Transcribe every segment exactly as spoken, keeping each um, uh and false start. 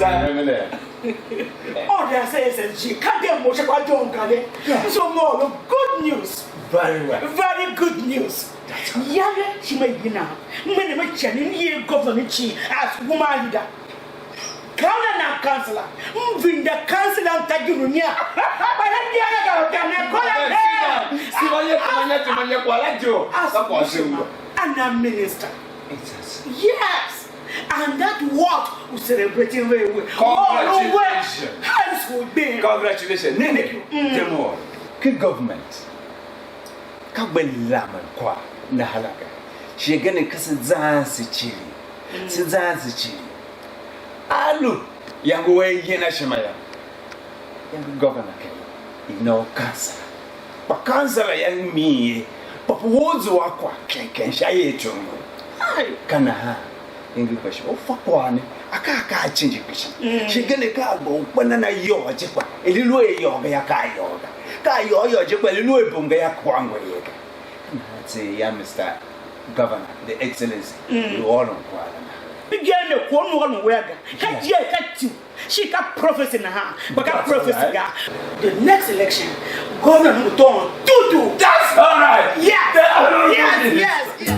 Amen. All the S S G, ka de mo se kwa don ka de. So mo lo good news. Very well. Very good news. Yale shi me yina. Me ne me chani ni ye governor chi as woman leader. Kauna na councillor. Mvinda councillor mtajuru nya. Bana dia na ka kana kola. Siwa ye kumanya tumanya kwa la jo. Sa kwa zungu. And a minister. Yes. And that what we celebrating very well. Congratulations. Hands will be. Congratulations. Nene. Thank you. Mm. Ki government ka gbe lamen kwa na halaga. Shi gene ka se zan se chiri. Se zan se chiri. Alu yangu we yena shima ya. Yangu governor ke. Ino council. Kpa kansela ya mi ye, kpa pu wo zua kwa kenken sha ye chongo. Ai, ka nahan, ngi kpa shi, u fa kwagh ne, a ka, a ka a cindi kpishi. Mm. Shi gende ka a gba u kpa nan a yôô je kpa, er i lu a yôô ga ya, ka a yôô ga. Ka a yôô yôô je kpa, er i lu a bum ga ya, kua ngwe ye ga. Ka nahan tse ya, Mister Governor, the Excellency, mm, lu ôron kwagh la nahan. Ijen ne kwagh u ôron wea ga. Ka je, ka ti. Shi ka prophecy nahan, but ka prophecy ga. The next election, governor will turn tutu. That's all right. Yes. Yes, yes, yes.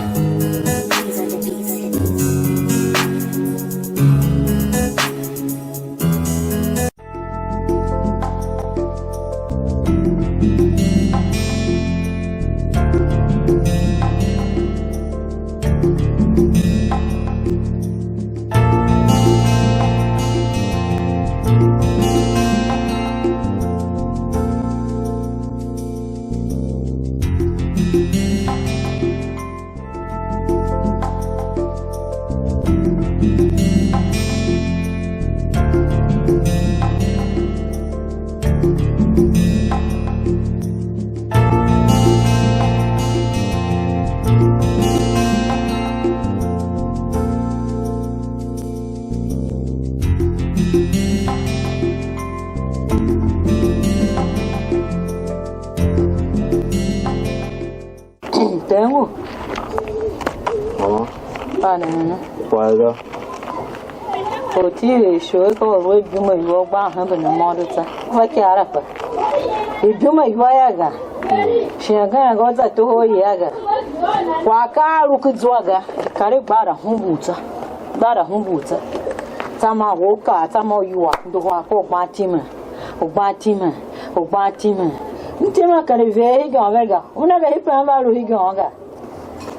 Tem ngu? Hã? Pa ne ne. Kwagh ga. Ortile ishor ka u lu a ibum a iwua gban hembe ne môndo tsô. Fa ikyar la kpa. Ibum a iwua ya ga. Shi angan ga u za toho ya ga. Kwagh ka a lu ki zwa ga. Kar i gba ra humbur tsô. Gba ra humbur tsô. Tsô ma we u kaa, tsô ma u iwua, nduhwa ko u gban time. U gban time, u gban time. M time kende ver hegen ve ga. Una ve ipen va lu hegen ga.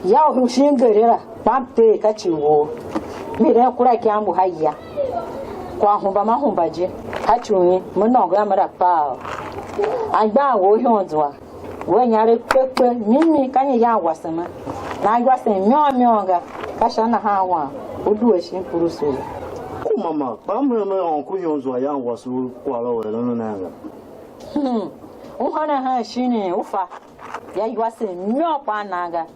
Ya u shin gere la, kpa m tee ka ci wou. Mi eren kura ikyam mbu ha ya. Kwa humba ma humba je. Ha ci u nyi, me nôngo yô, me ra paa. Anmgbian wou ihon zua. We inyaregh kpe kpe, mimi ka nyi yan wasem? Nan iwasen môm môm ga, ka sha nahan wan u due shin kurusu ye. Ku mama, kpa m hemen ônko ihon zua yan wase u kwagh la u eren u nan ga. Hmm. U hana han shinii u fa? Ya iwasen môm kpa nan ga.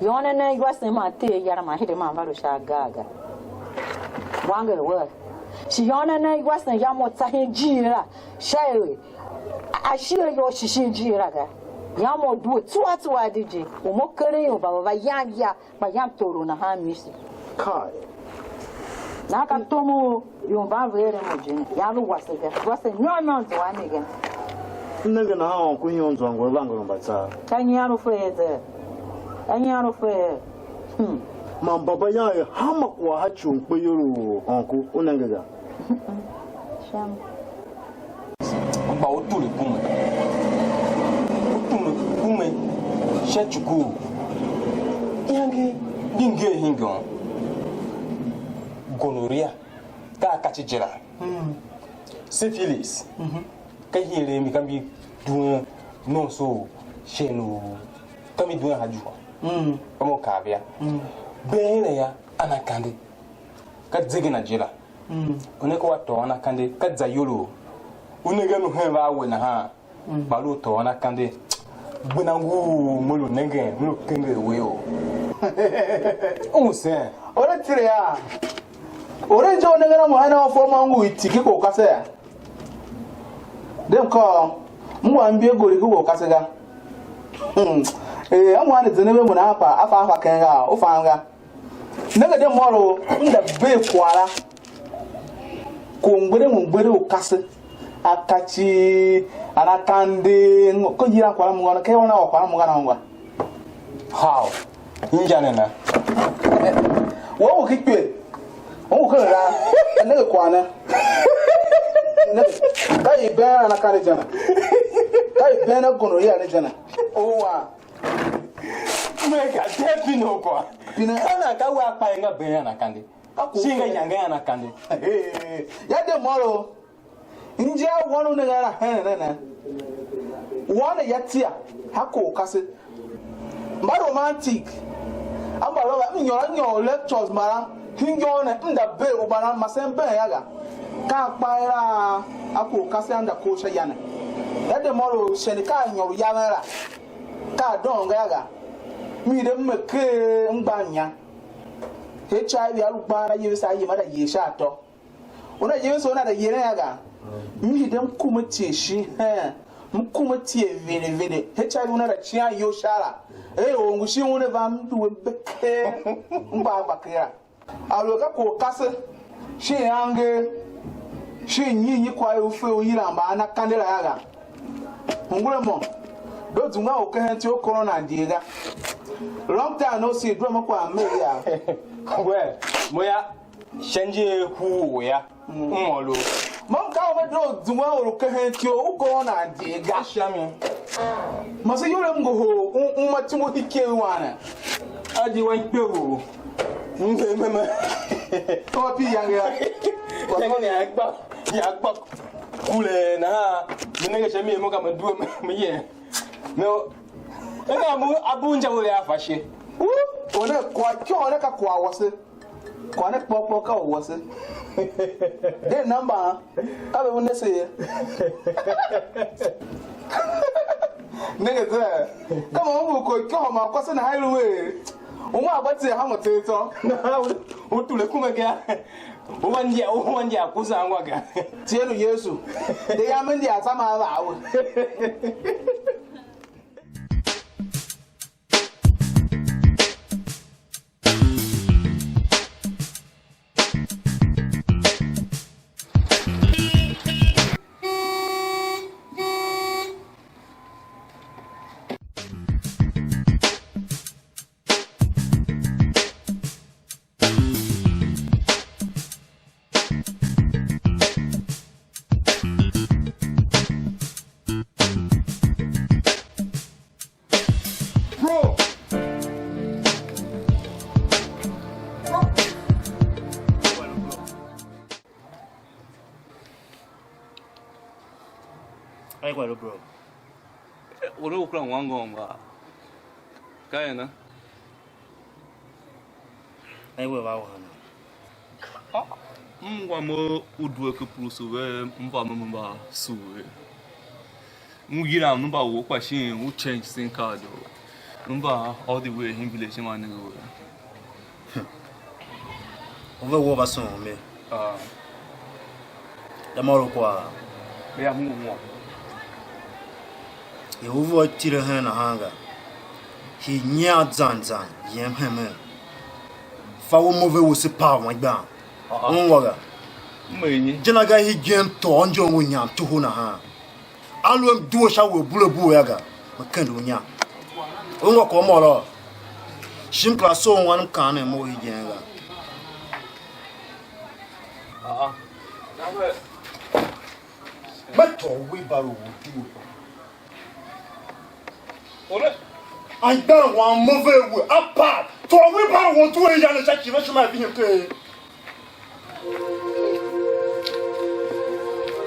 Yôôn a nan iwasen man tee yar man hide man va lu sha agar ga. Wanger wer. Shi yôôn a nan iwasen ya mo tsa hen ijiir la, sha er a, a shighe iyol shi shin ijiir la ga. Yam u due tsua tsua di je, u mo keren ior mba ve va yam ya, kpa yam toro nahan misi. Kai. Na ka tom u ior mban ve eren mo je ne, yam lu wase ga. Wase nyôr nyôr zua a mi ga. M nenge nahan ônko nyon zua ngwe va ngeren mba tsaa. Ka nyi a lu fe ye ze? Ka nyi a lu fe ye? Hmm. Man baba yan er hama kwagh ha ci u mkpeyol u ônko u nenge ga. Sham. Gba u tule kume. U tule kume sha ci ku. Iyange di nger hingir gonorrhea, ka a kaci je la. Syphilis, ka ihiar mi ka mbi duen nomso shen u ka mbi duen ha jua. Ka mo kav ya. Been la ya, ana kande. Ka zegen a je la. U ne ka wa tôôn akande, ka za iyolough. U nenge a lu hen va a we nahan, kpa lu u tôôn akande. Gbena ngur me lu nengen, me lu kenger we o. U sen? Ore tile a. Ore je u nengen a mo hen a u fôr ma ngu iti ki ko kase a. Dem kôr, m wa mbie gori ki ko kase ga. Hmm. Eh, a mo ane zene ve mo na pa, a fa a fa ken ga, u fan ga. Nenge de môr u m da bee kwagh la. Ko ngwere mo ngwere u kase, a ka ci, ana kande, ko yilan kwara mungwa, ke ona wa kwara mungwa na ungwa. How? Inja ne na? Wo u ki kpe. Wo u ken ra. Ne ke kwa ne. Ne, ka i ben ana kande jana. Ka i ben a gono ya ne jana. O wa. Me ka de pino kwa. Pino. Ana ka wa kpa nga ben ana kande. Ka ku. Singa yanga ana kande. Ya de moro. Inja wan u ne ga la hen ne ne. Wan ne ya tia, ha ko kase. Mba romantic. Amba roba, m nyôr a nyôr lectures mbala. Hingyon ne, m da be u mbala, ma sen ben ya ga. Ka kpa era a ko kase anda ko sha ya ne. Ya de moro shene ka nyôr ya la. Ka dong ya ga. Mi de me ke m gba nya. H I V a lu gban a yevese a yima da yer sha atô. Una yem so una da yeren ya ga. M hide m kuma tie shi hen. M kuma tie vende vende. H I V una da cian iyol sha la. Ei, or ngu shin una va m due beke. M gba gba kera. A lu ka ko kase. Shin ange. Shin nyi nyi kwa u fe u yilan mba ana kande la ya ga. Ungure mo. Do zunga u kehen tyo corona die ga. Long time no see, due mo kwa me ya. Well, mo ya. Sha nje huu ya, m ôr u. Mo m ka u me doo zungwen or u kehen ityough u gôôn nan je ga. Sha mi. Ma se yule m ngohol, u, u ma timo hikev wan ne. A di wan ikpe u. M ve me me. Kôr pi yange ya. Yange ne ya gba, ya gba. Kule nahan, me nenge sha mi mo ka me due me, me ye. Me o. Ena mu abu nja wele a fashe. U, one kwa, kyô one ka kwa wase. Kwagh ne kpôghôr kpôghôr ka u wase. De namba, ka ve u ne se ye. Nenge ze, ka ma u ngu ko ikôhô man kwase nahan i lu er, u ma gba tser ha mo tser tsô. Nahan u, u tule kume ga. U wa ndia, u wa ndia kusa angwa ga. Tien u Yesu. De yam ndia tsama a va a we. Bro. Bro. Ai, kwalo, bro. Ore ukura wangu nga. Kaena. Ai, we va wana. Ah, m wa mo u due ke pusu ve, m va mo, m va sue. M yila number wo kpa shin u change sim card o. Number all the way in village ma nenge we. U ve wo va soo me. Ah. Da ma lu kwa. Me ya mu mo. E u ve tire hen nahan ga. Hi nya zan zan yem hemen. Fa u mo ve u se pa wan gban. Ah, ah. Un wa ga. M er nyi? Je na ga hi gem tôô injongo nyam toho nahan. Aluem due sha we bule bue ya ga, me kende u nya. U ngô kwagh môôr. Shi m kera soo u wan m kaan ne mo u hegen ga. Ah, ah. Me tôô wheelbarrow u due. Ore. Anmgbian wam mo ve we, a par. Tôô wheelbarrow u due ya ne sha ci ve shima vihin te.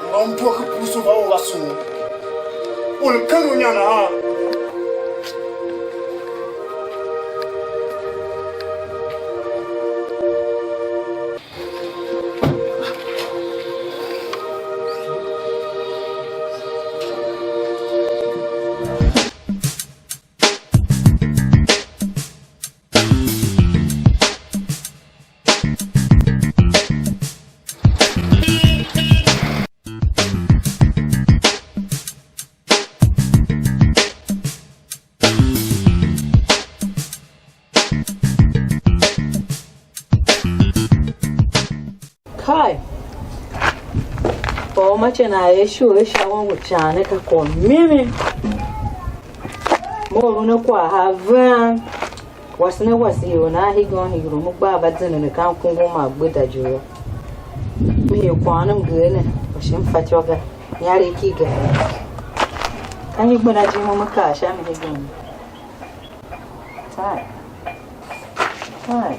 Mba un due ken pusu va u va sughun. Or ken u nya nahan. Kai. Kwagh u ma cha nan er ishu er sha wen ngu ican ne ka kwagh mimi. Mo u lun a kwagh a ven. Wase ne wase ior nan hegen hegen u me gba a mba zenden akan kungum ma gbeda je yô. Me hii kwagh ne mnger ne, kpa shi m fatyô ga, inyaregh ki ga. Ka nyi gbenda jim u me kaa sha mi hegen ne? Hai. Hai.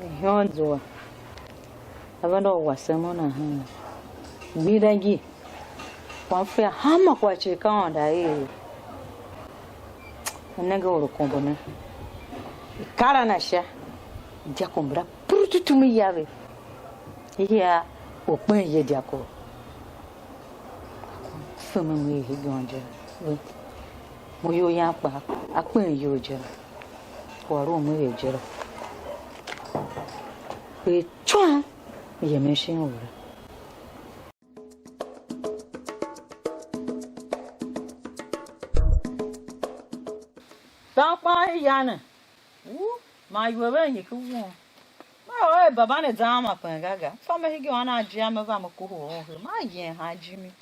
Ihon zua, a venda u wasem u nahan, gbidangir, kwam fea hanma kwagh cii ka Aôndo a er. A nenge or u kombo ne, i kar a na sha, dyako mbala purututum ya ve, ya u kpen ye dyako. Feme mo er hegen je, ve, mo iyol yam kpaa, a kpen iyol je la, kwagh u mo er je la, er tswam, yemen shin u la. Tôô kpaa i ya ne, u, man iwer ve nyi ke won? Ma ôr er baba ne zan ma pen ga ga. Tsô me hingir wan a jia me va me kohol un her. Ma yen han jimi.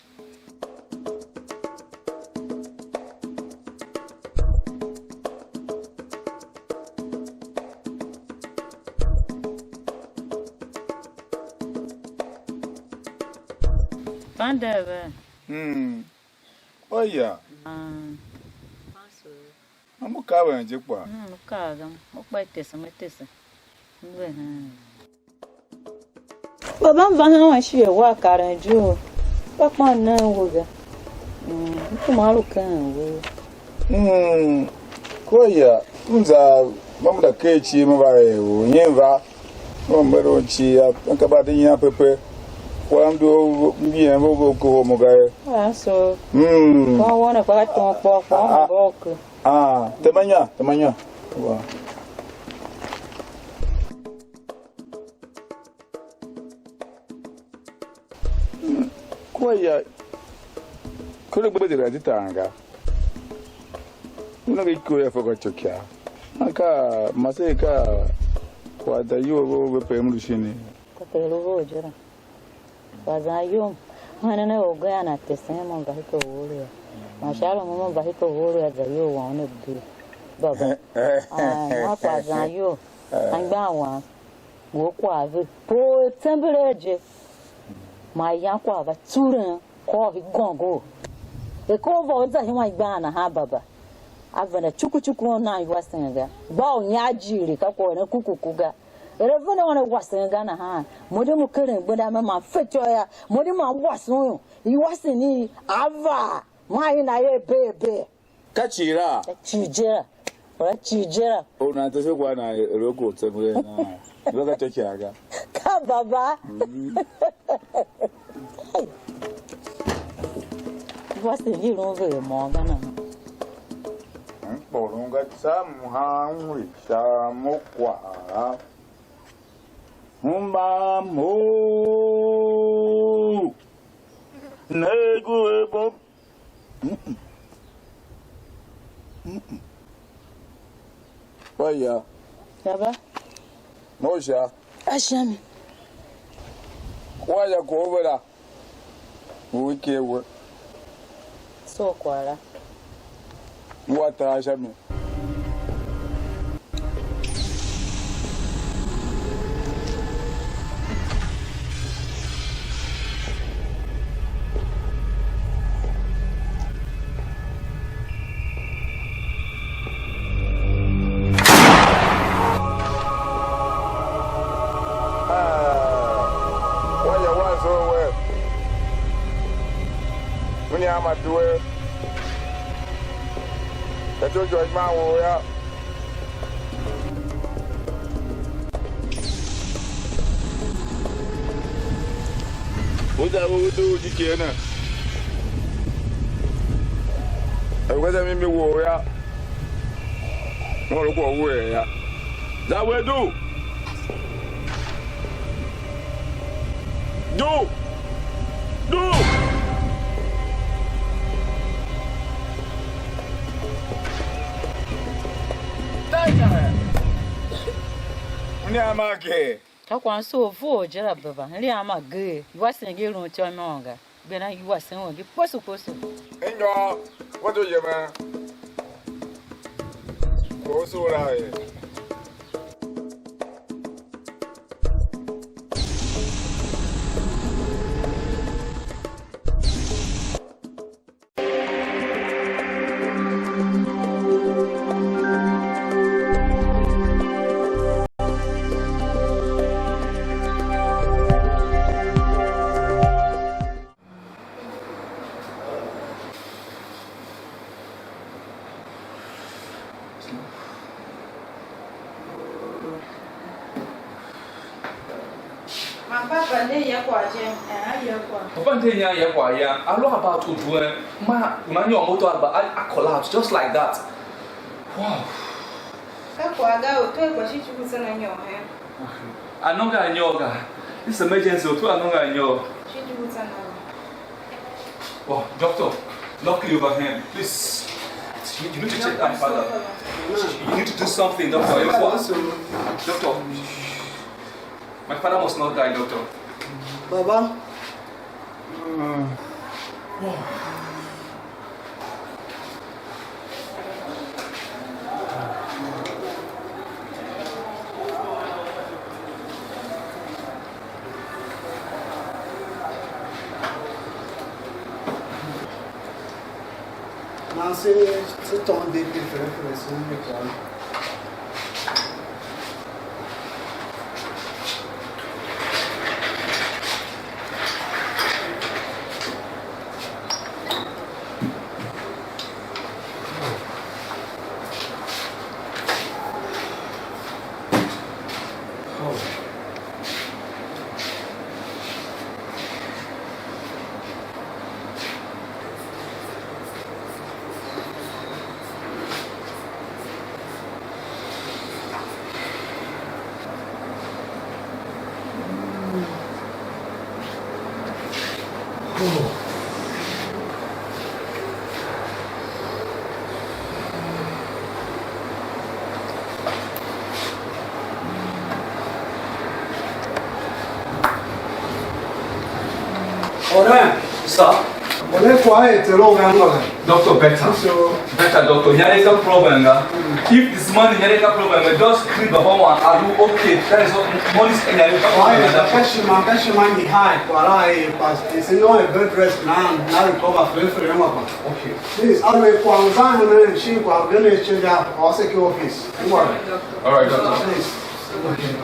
Pande ve. Mm. Oya. Ah. Mo kaven je kpa. Mm, mo kaven. Mo kpa i tese, mo tese. M ve hen. Baba m va hen wan shighe wa karen juu. Kpa kpa m nen we ga. Mm, m kuma a lu ken we. Mm, ko ya, m za, ma m da ker cii, me va er u nyi m va, me m er un cii, a, ka ba de nyian pepe. Kwagh m due u m yem u ve u kohol mo ga ye. Ah, so. Mm. Kpa wan ne kpa ka tom kpôghkpôghol, ah, mo mba u ke. Ah, tema nya, tema nya. Wa. Kua ya, kure gbe de ra di tanga. Una ngi kure ya foka chokya. Aka mase ka kwa da yo vo ve pe mlu shini. Ka pe lu vo jera. Kwa zan yum. Mene ne ogen a tesen mo va hiko wuri. Ma sha lo mo va hiko wuri za yo wa ne bi. Baba. Ah, ma kwa zan yo. Angban wan. Ngu kwagh ve poo tsembelee je, man yan kwagh va tsuren kôr i gôngor. Er kôr va u za hima igbar nahan baba, a venda cuku cuku u nan iwasen ga, gba u nyar jighilii ka kwagh ne kukuku ga. Er a venda una wasen ga nahan, mo di mo keren gbenda me man fetyô yô, mo di man wasen u, iwasen i a vaa, man i na er bee bee. Ka cii la? Ka cii je la. Wala cii je la. O nan tese kwa nan ere ko tsemre na. Lo ka tokya ga. Ka baba. Mm. Wa se vi lun ve mo ga na. M kporon ga tsam han wi sha mo kwa. Mba mo. Ne gu e bo. Mm-mm. Mm-mm. Oya. Baba. Mo sha. Ashami. Oya ko vera. U ke we. So kwala. Wa ta sha mi. Wa ya wa zo we. Muni ama due. Ka cho cho ma wo ya. U za u dugh u jiker ne. Er u ka za mimi wou yô, mo lu kwagh u er yô. Za we dugh. Du! Du! Tayari! Unia ma agee. Ka kwagh m sugh vough je la, baba. Mliam ma agee. Iwasen ngi i lun ityô i môm ga. Bena iwasen u ngi kposo kposo. Enyô, wa to yemen. Ko so la e. Man papa, nden ya kwagh je, eh, a ya kwagh. Papa, nden ya, ya kwagh ya. I look about to do, eh, ma, una nyôr moto a, a, a collapse just like that. Wow. Ka kwagh ga, u twer kpa shi tsuku tsa na nyôr hen. Okay. I no ga nyôr ga. This emergency, u twer I no ga nyôr. Shi tsuku tsa na. Oh, doctor, luckily over him. Please, you, you need to check that father. You need to do something, doctor. Your father, doctor, my father must not die, doctor. Baba. Nahan se, se tôôn de ken fere fere, se nenge kwagh. Ore. Sir. Ore, kwagh er tero u ven ngôghe. Doctor, better. So, better, doctor. Nyare ka problem ga. If this money nyare ka problem ga, just treat baba wan, are you okay? That is what money is nyare ka problem ga. Ka shima, ka shima ni hai, kwala e pas. It's no a bed rest now, now recover free free ma pa. Okay. Please, always kwagh zan ne shin kwagh ne change up or secure office. Don't worry. All right, doctor. Please. Okay.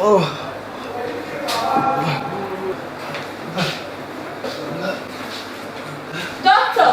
Oh. Doctor!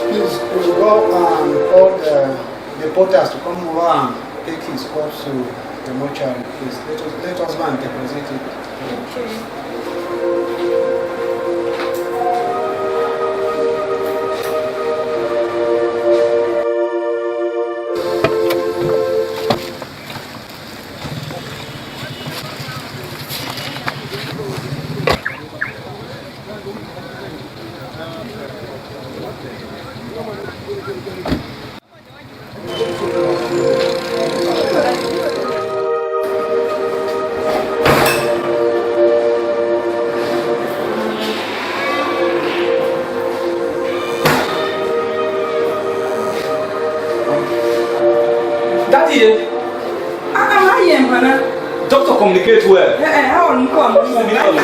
Please, we go and call the, the porters to come over and take his corpse to the mortuary, please. Let us, let us go and deposit it. Okay. Daddy, eh? Ah, ah, I am Hannah. Doctor communicate well. Eh, eh, how are you? What's the meaning of this?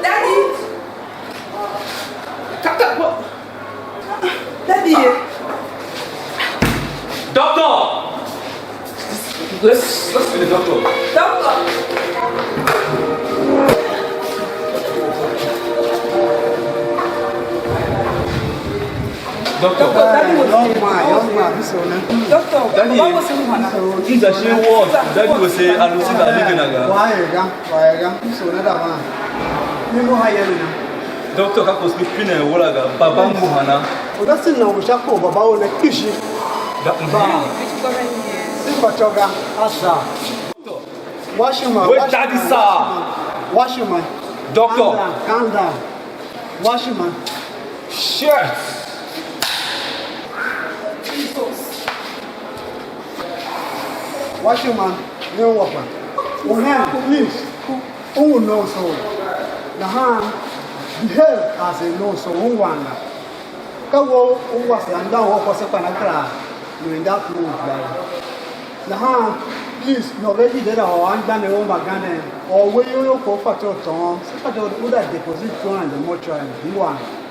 Daddy. Doctor, what? Daddy, eh? Doctor! Let's, let's be the doctor. Doctor. Doctor, Daddy was Young man, young man, this one, eh? Doctor, Daddy, what was in one? So, in the same ward, Daddy was say, "I don't see that living again." Why, eh, ga? Why, eh, ga? This one, that one. You know how you know. Doctor, kako speak pine wala ga, baba ngu hana. Oda si na usha ko baba o ne kishi. Da, ba. Si kwa choga asa. Washing man. Wait, Daddy, sir. Washing man. Doctor. Calm down, calm down. Washing man. Shit. Washing man, you walk man. Uhen, please. U nonso. Nahan, behave as a nonso ungwa nga. Ka wo u wase anmgbian wou kwase kpa na kera lu in that mood ga. Nahan, please, nô ve hide la or anmgbianev ou mbaganden, or we iyol you ko fatyô u tôôn, se fatyô u da deposit you in the mortuary, ungwa nga.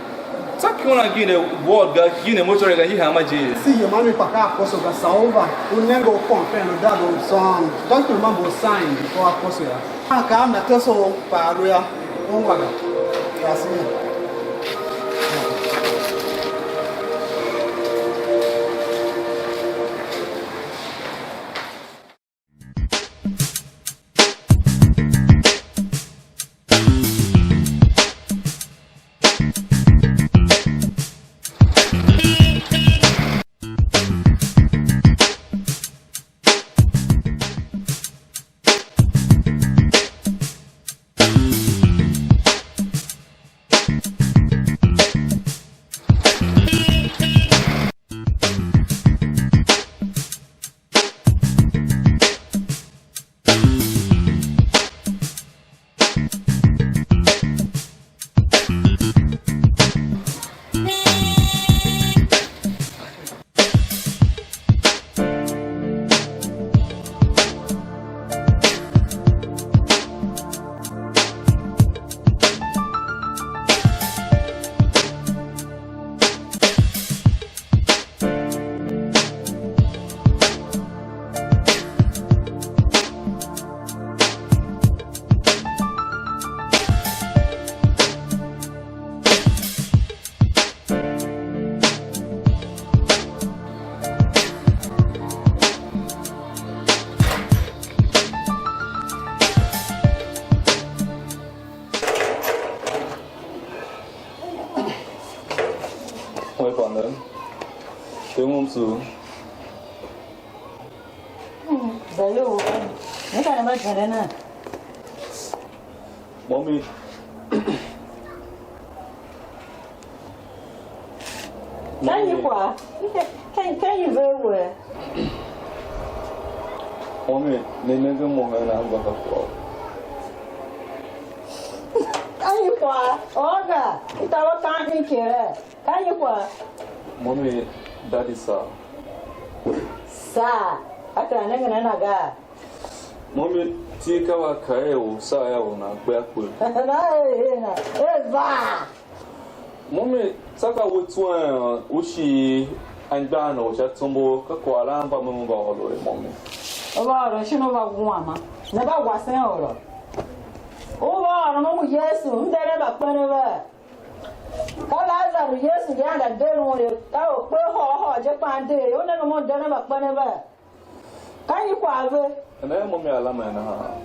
Tsô ki una gin a ward ga, gin a mortuary ga, hi hanma je. Si ye mami kpa ka apostle ga, sa over, u nenge u confirm, u dad u song, document mba u sign before apostle ya. A ka a na teso u kpaa lu ya, ungwa ga. Ka se ya. Oi, pandem. Tem um su. Daí eu, não tá na mais grana. Mommy. Can you qua? Can, can you very well? Mommy, ni nenge mo hen a mba ka kwagh. Can you qua? Oga, ita wa kan hin kere. Can you qua? Mommy, daddy sir. Sir, I can nenge na ga. Mami, ti ka va ka er u saa ya u nan kpe a kpe. Na er na, er va. Mami, tsaka we tswen u shi anmgbian u sha tsombor, ka kwagh la amba me u va ôr ye, mami. U va ôr shin u va wuan ma. Ne va wasen ôr. U va ôr mo mu Yesu, m de ne mbakpenev ve. Ka Lazaru Yesu je anda de lun ye, ka u kpe hôr hôr je kpa de ye, u nenge mo m de ne mbakpenev ve. Ka nyi kwagh ve? Ena mo mi alama nahan.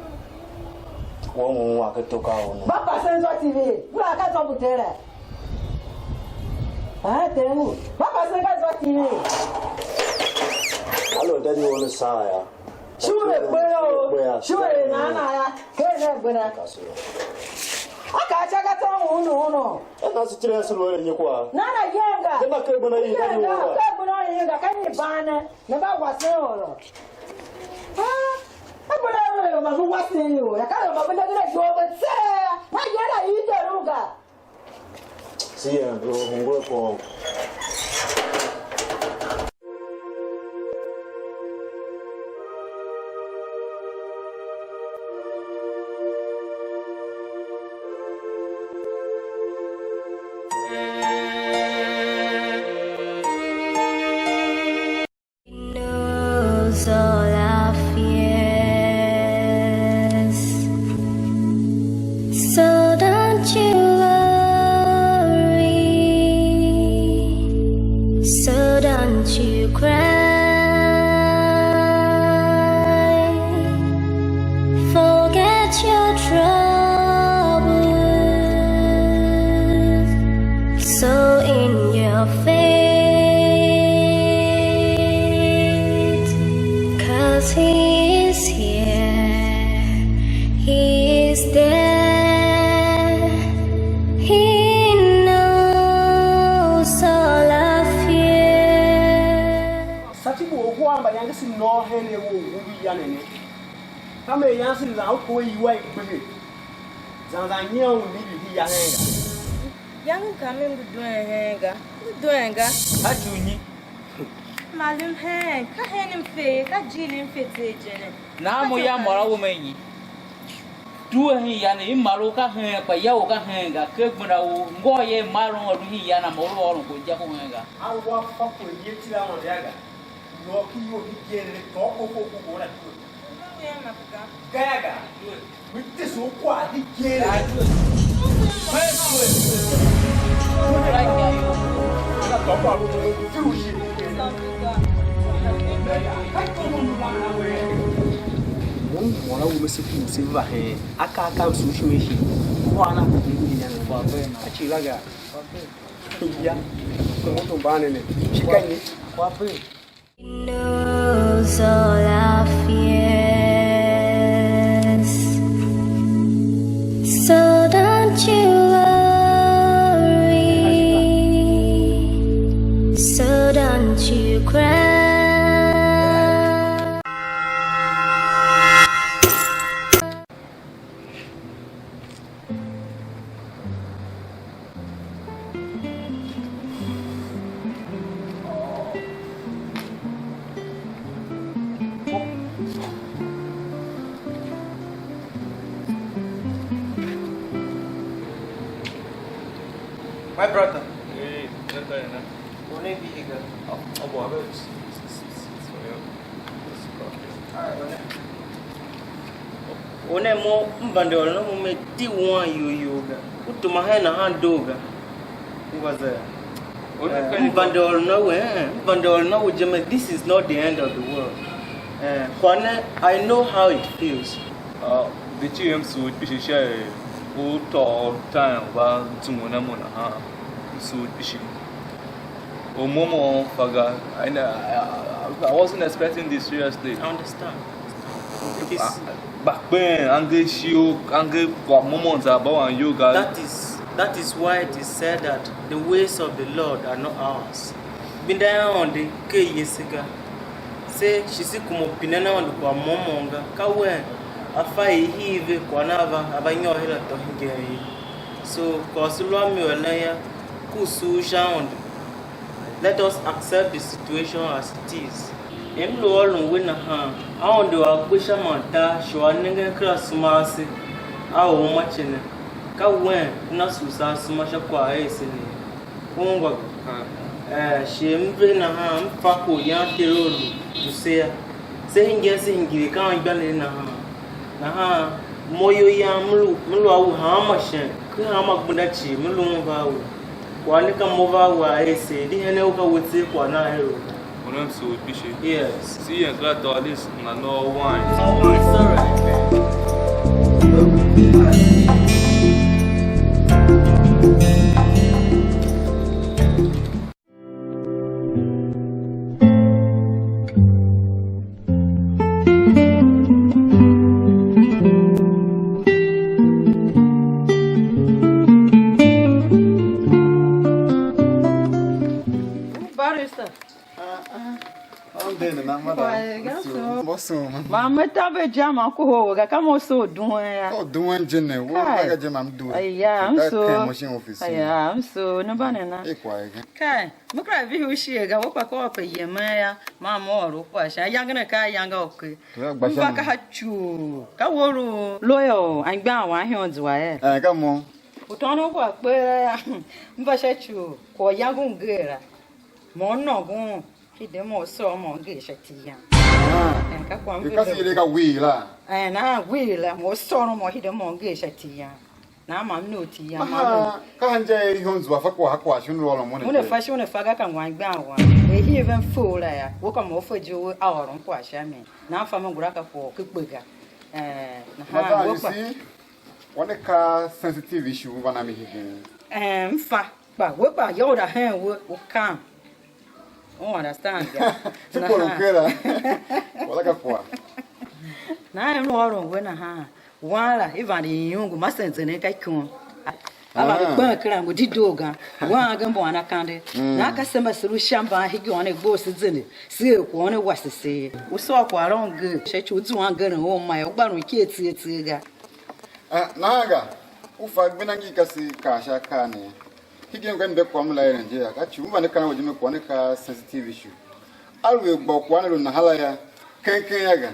Wo mu wa ke to ka u ne. Ba pasen zwa T V. Bura ka zwa butere. Ah, te u. Ba pasen ka zwa T V. Alo, daddy, wo ne saa ya. Shu ne kpe o. Shu ne na na ya. Ke ne gbe na. Ka so. A ka cha ka tong unu unu. E na si tire asu lo le nyi kwagh. Na na yenga. Ke na ke gbe na yi ka nyi yenga, wa. Ke gbe na yenga, ka nyi bane. Ne mba wasen ôron. Ah, a gbe na ôron er mba ve wasen ior. Ya ka er mba ve nenge na iyol ve tseegh. Na yila i de lu ga. Si yen, lo hungwe kwagh. In your faith, 'cause he is here, he is there, he knows all our fears. Sati bu ohwa mba yange si nôô hen a u ngu ya ne ne. Ka me yange si zan u ko iwa i gbehe. Zan zan nyian u mi bi ya hen ga. Yange ka mi ngu duen heen ga, ngu duen ga. Ka ci u nyi? Malum heen, ka hen m fe ye, ka ijiir m fe tser je ne. Nahan mo ya môr a wo me nyi? Due hen ya ne, i mar u ka heen, kpa ya u ka heen ga, ker gbenda u ngôô ye i mar u a lu hen ya na, ma u lu ôron kwagh u injaku heen ga. A wa fa kwagh ye tila Aôndo ya ga. Nôô ki iyol hegen ne, tôô ko ko ko ko la due. Gaya ga. Mi tese u kwagh hegen ne. Mo m ôr a u me se ku se va hen. A ka a ka m sugh ishima shi. Kwagh na ku ngu nyi ne? A cii la ga. Ya. Mo to mban ne ne. Shi ka nyi? He knows all our fears. So don't you worry. So don't you cry. My brother. Hey, brother, you know. One bi ga. Abu abe. One mo m vande ôron a mo me di wan iyol you ga. U tuma hen nahan doo ga. U va za. M vande ôron a we, eh, m vande ôron a we je me, this is not the end of the world. Eh, kwagh ne, I know how it feels. Ah, de ti em su kpishi sha er u tôô time va zungwen a mo nahan. M su kpishi. Or mo mo fa ga. I, I, I wasn't expecting this, seriously. I understand. It is. Bakpen ange shio, ange kwa mo mo za ba wan yo ga. That is, that is why it is said that the ways of the Lord are not ours. Binda ya onde ke yese ga. Se shi se kuma u pinen Aôndo kwagh môm môm ga. Ka wen a fa er i hii ve kwagh ne a va, a va nyôr her atô hingen ye. So, kwagh u se lu a mi u eren yô, ku u sugh sha Aôndo. Let us accept the situation as it is. M lu ôron we nahan, Aôndo a gbe sha man tar, shi a nengen kera asema ase, a uma ice ne. Ka wen una sugh se asema sha kwagh a ese ne. Ungwa ga. Eh, shi m ve nahan, m fa kwagh u yan Ter u lu, lu se yô. Se hingen, se hingir ka anmgbianev nahan. Nahan mo iyol yam, m lu, m lu a we hanma shin, ken hanma gbenda cii, m lu un va a we. Kwagh ne ka mo va a we a er se, di henen u ka we tser kwagh na a er u ga. Unem sugh kpishi. Yes. Si yen kera tôô, at least nana nôô wine. It's alright. Barrister. Ah, ah. Ande ne na mada. Kwagh ga so. Mbo suma. Ma me ta ve je ma kohol we ga, ka mo so duen ya. O duen je ne, wo ga je ma m due. Aya, m so. Ka mo shin office. Aya, m so, ne ba ne na. E kwagh ga. Kai, me kera vihi u shighe ga, we kpa ka u pe yemen yô, ma me ôr u kwagh sha. Ayange ne ka ayange a uker. M va ka sha ha cuu. Ka we u lu lawyer u anmgbian wam hen zua ye? Eh, ka mo. U tôôn u kwagh kpee yô, m va sha cuu, kwagh u yange u nger la. Mo u nôngo un, hide mo u sôr mo u nger sha iti yam. Ah. Eh, ka kwagh m ve ka si le ka wii la. Eh, nahan wii la, mo u sôr mo hide mo u nger sha iti yam. Nahan ma m nôô iti yam, ma m nôô. Aha, ka handia er ihon zua fa kwagh ha kwagh shon u ôron mo ne? Mo ne je. Fa shi, mo ne fa ga ka ngwan gban wan. Er hii ven fe u la yô, we ka mo u fe je u a ôron kwagh sha mi. Nahan fa mo ngula ka kwagh u ke kpe ga. Eh, nahan Madam, we you kpa- see, wane ka sensitive issue u va na mi hegen. Eh, m fa. Kpa we kpa yô, u da hen we, u kam. U understand ga? Ti polo kera. Wala ka kwa. Nahan m lu ôron we nahan. Wan la, i vande i yungu, ma sen zenden ka ikum. A va ve kpen kera ngu dedoo ga. Wan ge mbuan akande. Na ka se mba se lu sha mban higi ônov gbo se zende. Se er kwagh ne wase se. U sôr kwaghôron ge, sha ci u zuan geren u ma yô, u gba lun iker tseegh tseegh ga. Ah, nahan ga, u fa gbenda ngi ka se kaa sha akaa ne. Hegen ka mbe kwagh m la eren je ya, ka ci u m vande kaan we je me kwagh ne ka sensitive issue. Aluer gba u kwagh ne lu nahan la ya, ken ken ya ga.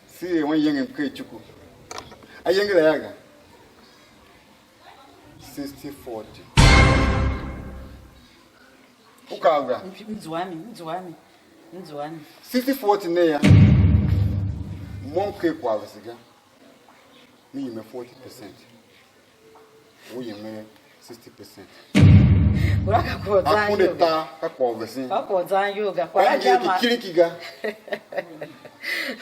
Si er wan yengem ken icuku. Ayenge la ya ga. Sixty forty. U kav ga. M zua mi, m zua mi, m zua mi. Sixty forty ne ya. Mo m ker kwagh vese ga. Mi yem a forty percent. U yem a sixty percent. Kura ka kwagh zan Akunde iyol ga. Ta ka kwagh vesen. Ka kwagh zan iyol ga. Kwagh Ka nje jama. Ki kiriki ga.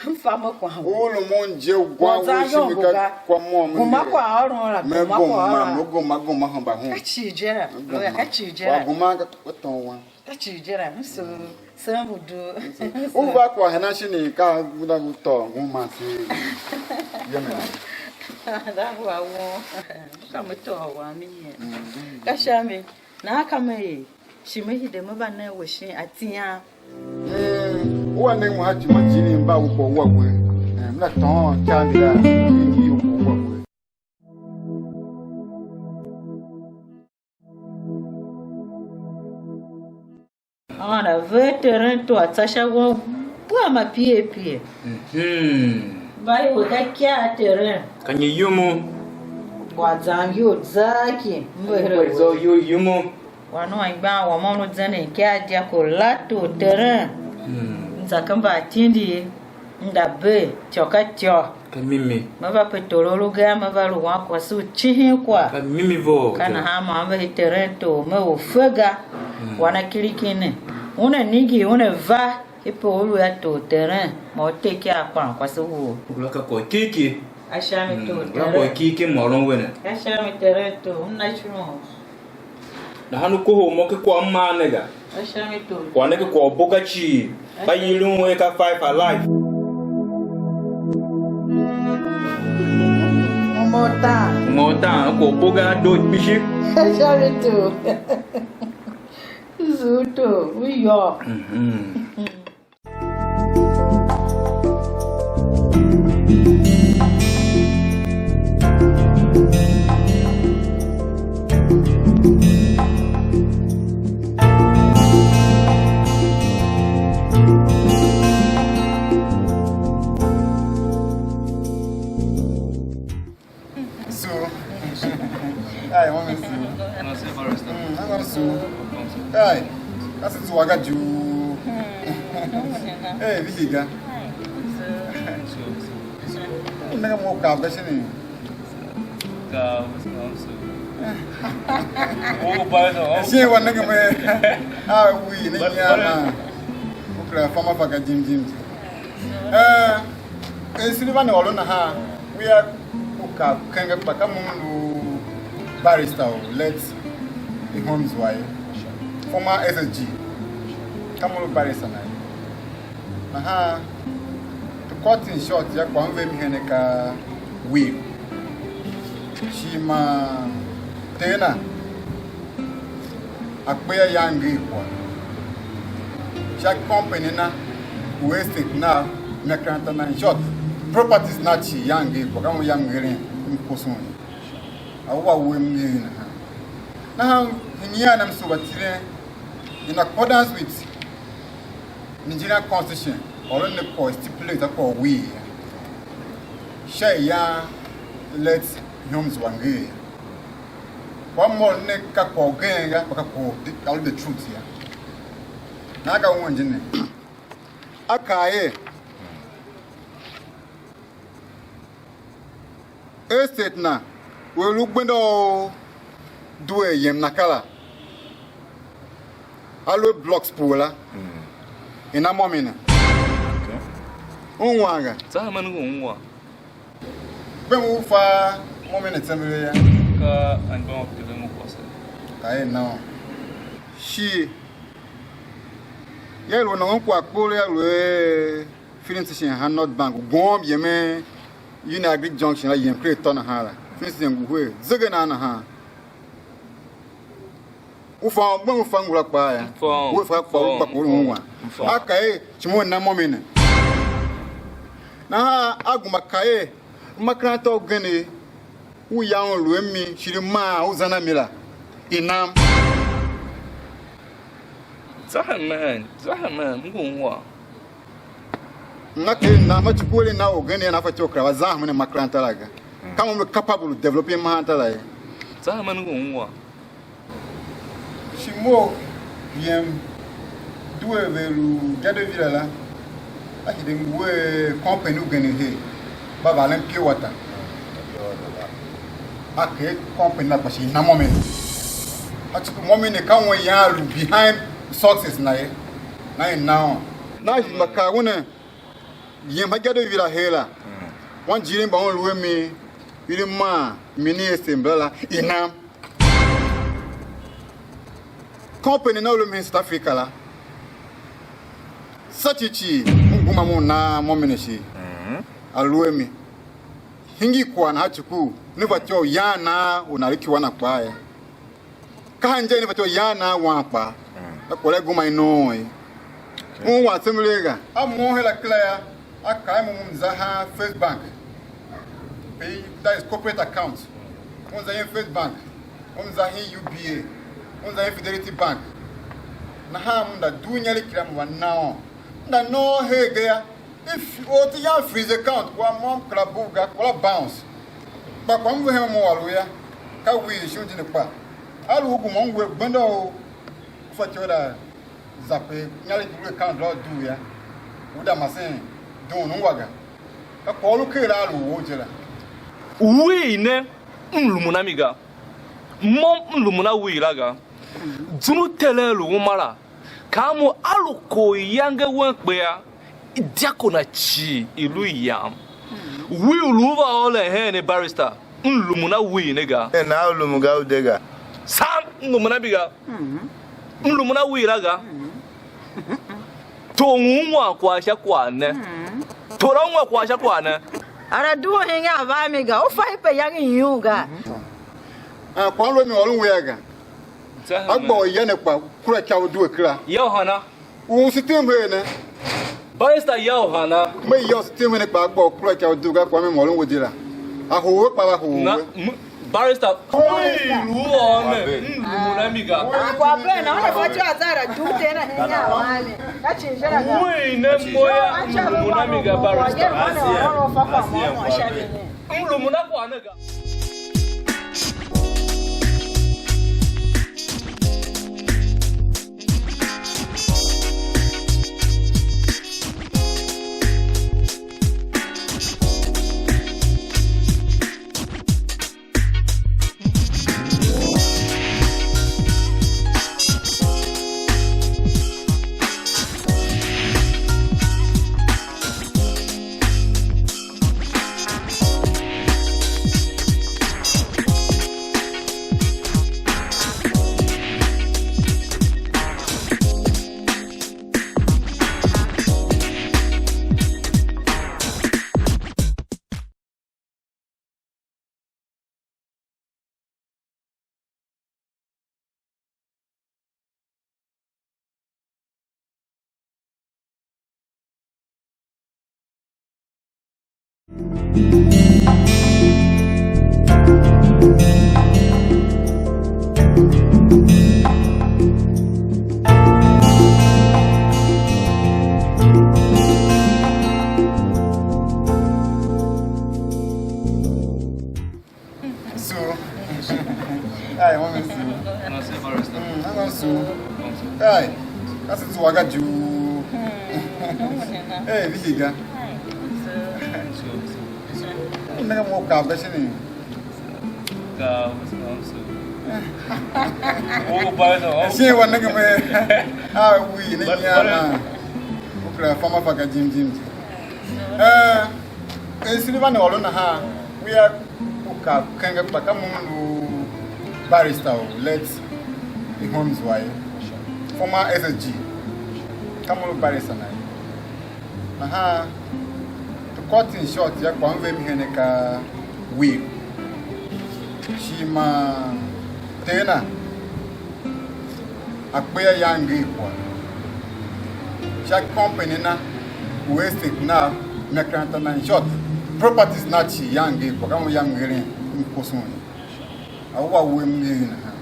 M fa mo kwagh. U lu mo nje u gwa u Kwagh zan shi iyol mi ka ga. Kwa mo mo Guma nje. Kwagh ôron la, Me guma kwagh goma, ôron la. Me goma goma hamba hun. Ka ci je la. Goma. Ka ci je Wa la. Goma ka ton wan. Ka ci je la, m sugh, se m ngu doo. U va kwagh hena shin i ka guda ngu tôô ngu man se yemen? Da ngu a won. Ka me tôô wam mi yen. Ka sha mi, nahan ka me er, shi me hide me va nen we shin atian. U a ne mo a tuma jini mba u ko wa we. Eh, m na tôôn cha mi la, ni u ko wa we. Aôndo a ver Terento a tsa sha won gwa ma pie pie. Mhm. Mba ior ka ikyaa Terento. Ka nyi yumu? Kwagh zam iyol zaki, m ve her a Kwagh we. Zô iyol yumu. Wan u anmgbian wam u zenden ikyaa dyako la tor Terento. Hmm. M za ken mbaatindi. M da bee ityô ka ityô. Ka mimi. Me va pe tor u lu ga, me va lu wan kwase u cihin kwagh. Ka mimi vough. Ka nahan ma m ve Terento, me u fe ga. Mm. Wan a kiriki ne. Una ningir, una va, i pe u lu a tor Terento, ma u te ikyaa kpan kwase wou. Ngula ka kwagh kiriki. A sha mi tor Terento. Ngula kwagh kiriki môron we ne. A sha mi Terento, m na shon. Nahan u kohol mo ken kwagh m maa ne ga. Kwagh ne ken kwagh u bo ga cii. Mba yilan er ka five alive. Uma utaan. Uma utaan, kwagh u bo ga a doo kpishi. Zu u tor, u yôô. Mhm. Su. Ai, mami su. Nasi barista. Mm, nasi su. Ai, kasi zuwa ga juu. Eh, vijiga. Nanga mo ka ba shini. Ka, so, so. Oh, barista. Shi wa nanga me. Ah, wi ne ya ma. Ukra fama fa ga jim jim. Eh, eh, Sullivan ôron nahan, wea u ka kenge kpa ka mo m lu barrister u let Ihom Zua ye, former S S G, ka mo lu barrister na ye. Nahan, to cut in short, ya kwa m ve mi hene ka will. Shi ma tena, a kpe a yange kwagh sha company na, u estate na, makaranta na, in short, properties na cii yange kwagh, ka un yange eren, m koson ye. A ua uwe m nger nahan. Nahan, hingir a na m sugh a tilen, in accordance with Nigerian Constitution, or ne kwagh stipulate a kwagh wii sha iyan let Ihom Zua nger. Kwagh môm ne ka kwagh ugen ga, kpa ka kwagh u de, ka lu the truth ya. Nahan ka un je ne. A kaa er, estate na, u lu gbenda u due yem na kala. A lu blocks pue la. Mm. Ina môm ina. Okay. Ungwan ga. Za man ngu ungwan. Bem u fa môm ina tsembele ya. Ka anmgbian wa Kutele mo kwase. Aye no. Shi ya lu nôngon kwagh kpor ya lu er filling station ha North Bank, gwom yemen Union Agric Junction la, yem ker atô nahan la. Filling station ngu her, zege nan nahan. U fa, u gbe u fa ngula kpaa ya. U fa kpaa, u kpa kpa u ungwa. A ka er, shi mo na mo mi ne. Nahan a guma ka er, makaranta ugen u ya un lu a mi, shi di maa u zan a mi la, i nam. Zahan man, zahan man, m ngu ungwa. Na ke nam, ma ci ku eren na orgen na fatyô u kera va zan hemen makaranta la ga. Ka mo me capable developing makaranta la ye. Zahan man, m ngu ungwa. Shi mo yem due ve lu Gado Villa la, a hide ngu a company ugen her, mba varen pure water. A ker company na kpa shi i na mo mi ne. A tsuku mo mi ne ka un yan lu behind success na ye. Na i na on. Na shi mba ka une yem ha Gado Villa her la. Wan jirin mba un lu a mi, ili ma mini esembla la i nam. Company na u lu mhen South Africa la, sa ci cii, m guma mo na mo mi ne shi a lu a mi. Hingir kwagh nahan cuku, ne fatyô u yan na u na lu ikyua na kpaa ye. Ka hanjen ne fatyô u yan na wan kpaa. Ka kwagh la guma i noon ye. Un wan semle ga. A mo hela kila ya, a kai mo m za ha First Bank. Pay, that is corporate account. Un za hen First Bank. Un za hen U B A. Un za hen Fidelity Bank. Nahan m da dugh inyaregh kira m va na un. M da na un her ga ya. If or ti yan freeze account, kwa mo m kera bugh ga, kwa la bounce. Kpa kwa m ve hen mo a lu ya. Ka wii shon di ne kpa. A lu u guma m we gbenda u fatyô da za pe inyaregh ki lu account la u dugh ya. U da masen dun ungwa ga. Ka kwagh u lu ker a lu wou je la. Wii ne, m lumun a mi ga. Mo m lumun a wii la ga. Zum u Ter a lu uma la, ka mo a lu koriyange wen kpe a, diakona cii i lu yam. Wii u lu va ôlen hen ne, barista, m lumun a wii ne ga. Ne na u lumun ga u de ga. Sam, m lumun a mi ga. M lumun a wii la ga. Tor ngu ungwan kwagh sha kwagh ne. Tor a ungwan kwagh sha kwagh ne. Ara due henge a va a mi ga. U fa ipe yange i yun ga. Ah, kwagh lu a mi ôron wea ga. A gba u ya ne kpa kura ikav u due kera. Ya u hana? U sitim her ne. Barista, ya u hana? Me ya u sitim her ne kpa a gba u kura ikav u due ga, kwagh me m ôron we je la. A hoo we kpa va hoo Na, we. M-, barista, oi, lu ôr ne, m lumun a mi ga. Kwagh pen na, una fatyô a za ra dugh te na hen ya wa ne. Ka chin je la ga. Ui, ne mo ya, m lumun a mi ga, barista. M lumun a kwagh ne ga. Su. Ai, mami su. Nase barista. Mm, nanga su. Ai, kasi zuwa ga juu. Hey, vihiga. Nanga mo ka ba shini. Ka, so. Oh, barista. Shi wa nanga me. Ah, oui, ne ya na. Ukra fama fa ga jim jim. Eh, eh, Sullivan ôron nahan, wea u ka kenge kpa ka mo m lu barista u let Ihom zua ye. Former S S G. Ka mo lu barrister na ye. Nahan, to cut in short, ya kwagh m ve m hene ka will. Shi ma ter na a kpe a yange kwagh sha company na, u estate na, makaranta na, in short, properties na cii yange kwagh, ka mo yam ngeren m koson ye. A wua uwem ngeen nahan.